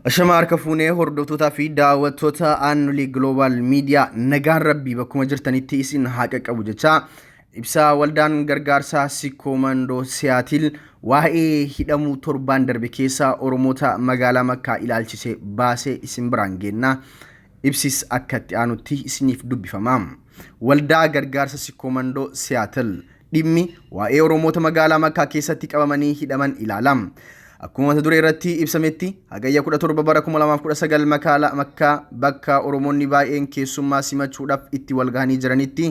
Ashama harka fuunee hordoftootaa fi daawwattoota Aannolee Global Media, nagaan rabbii bakkuma jirtanitti isin haa qaqqabu jechaa, ibsa waldaan gargaarsaa Sikkoo Mandoo Siyaatil waa'ee hidhamuu torbaan darbe keessa Oromoota magaalaa Makkaa ilaalchise baasee isin biraan geenna. Ibsis akka itti aanutti isiniif dubbifama. Waldaa gargaarsa Sikkoo Mandoo Siyaatil dhimmi waa'ee Oromoota magaalaa Makkaa keessatti qabamanii hidhaman ilaala. Akkuma mata duree irratti ibsametti, Hagayya 17 bara 2019 magaalaa Makkaa bakka Oromoonni baay'een keessummaa simachuudhaaf itti walgahanii jiranitti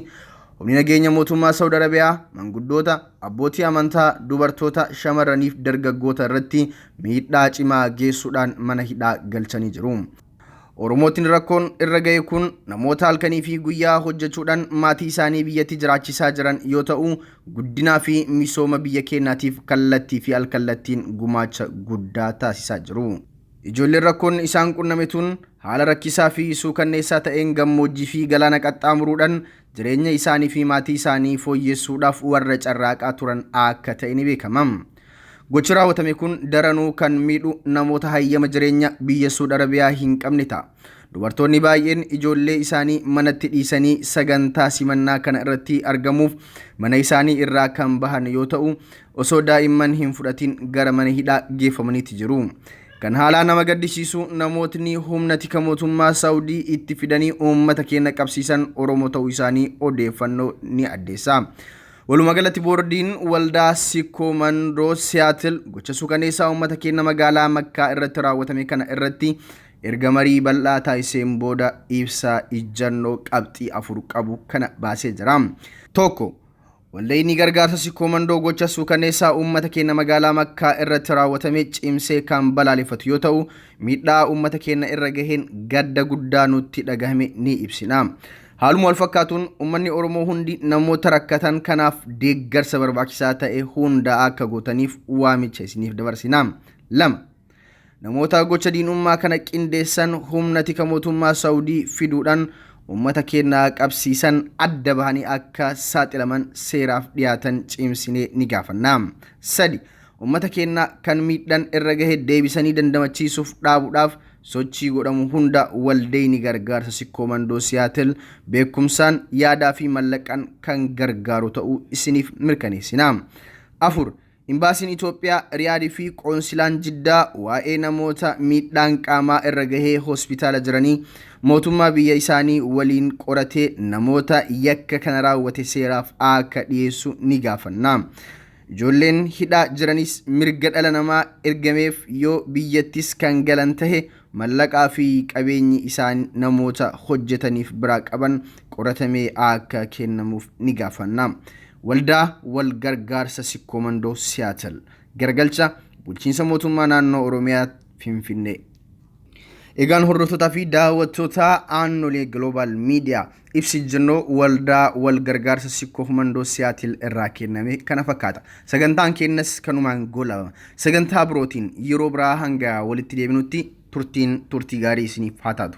humni nageenya mootummaa Saawud Arabiyaa manguddoota, abbootii amantaa, dubartoota, shamarraniif dargaggoota irratti miidhaa cimaa geessuudhaan mana hidhaa galchanii jiru. Oromootiin rakkoon irra ga'e kun namoota halkanii fi guyyaa hojjechuudhaan maatii isaanii biyyatti jiraachisaa jiran yoo ta'u, guddinaa fi misooma biyya keenyaatiif kallattii fi alkallattiin gumaacha guddaa taasisaa jiru. Ijoolleen rakkoon isaan qunname tun haala rakkisaa fi suukanneessaa ta'een gammoojjii fi galaana qaxxaamuruudhaan jireenya isaanii fi maatii isaanii fooyyessuudhaaf warra carraaqaa turan akka ta'e ni beekama. Gochi raawwatame kun daranuu kan miidhu namoota hayyama jireenya biyya Suud Arabiyaa hin qabne ta'a. Dubartoonni baay'een ijoollee isaanii manatti dhiisanii sagantaa simannaa kana irratti argamuuf mana isaanii irraa kan bahan yoo ta'u, osoo daa'imman hin fudhatin gara mana hidhaa geeffamaniiti jiru. Kan haalaa nama gaddisiisu namootni humna tika mootummaa Saawudii itti fidanii uummata keenya qabsiisan Oromoo ta'uu isaanii odeeffannoo ni addeessa. Walumaa galatti, boordiin waldaa Sikkoo Mandoo Siyaatil gocha suukaneessaa uummata keenya magaalaa Makkaa irratti raawwatame kana irratti erga marii bal'aa taasiseen booda ibsa ijjannoo qabxii 4 qabu kana baasee jira. 1. Waldayni gargaarsa Sikkoo Mandoo gocha suukaneessaa uummata keenya magaalaa Makkaa irratti raawwatame cimsee kan balaaleffatu yoo ta'u, miidhaa uummata keenya irra gaheen gadda guddaa nutti dhagahame ni ibsina. Haaluma wal fakkaatuun uummanni Oromoo hundi namoota rakkatan kanaaf deeggarsa barbaachisaa ta'e hunda akka gootaniif waamicha isiniif dabarsina. 2. Namoota gocha diinummaa kana qindeessan humna tika mootummaa Saawudii fiduudhaan uummata keenya qabsiisan adda bahanii akka saaxilaman, seeraaf dhiyaatan cimsinee ni gaafanna. 3. Uummata keenya kan miidhaan irra gahe deebisanii dandamachiisuuf dhaabuudhaaf sochii godhamu hunda waldayni gargaarsa Sikkoo Mandoo Siyaatil beekumsaan, yaadaa fi mallaqaan kan gargaaru ta'uu isiniif mirkaneessina. 4. Imbaasiin Itoophiyaa Riyaadii fi Qoonsilaan Jiddaa waa'ee namoota miidhaan qaamaa irra gahee hospitaala jiranii mootummaa biyya isaanii waliin qoratee namoota yakka kana raawwate seeraaf akka dhiyeessu ni gaafanna. Ijoolleen hidhaa jiranis mirga dhala namaa ergameef yoo biyyattis kan galan tahe mallaqaa fi qabeenyi isaan namoota hojjetaniif biraa qaban qoratamee akka kennamuuf ni gaafanna. Waldaa wal gargaarsa Sikkoo Mandoo Siyaatil. Garagalcha bulchiinsa mootummaa naannoo Oromiyaa, Finfinnee. Egaan hordoftootaa fi daawwattoota Aannolee Global Media, ibsi ejjennoo waldaa wal gargaarsa Sikkoo Mandoo Siyaatil irraa kenname kana fakkaata. Sagantaan keenyas kanumaan goolabama. Sagantaa birootiin yeroo biraa hanga walitti deebinutti turtiin turtii gaarii isiniif haa taatu.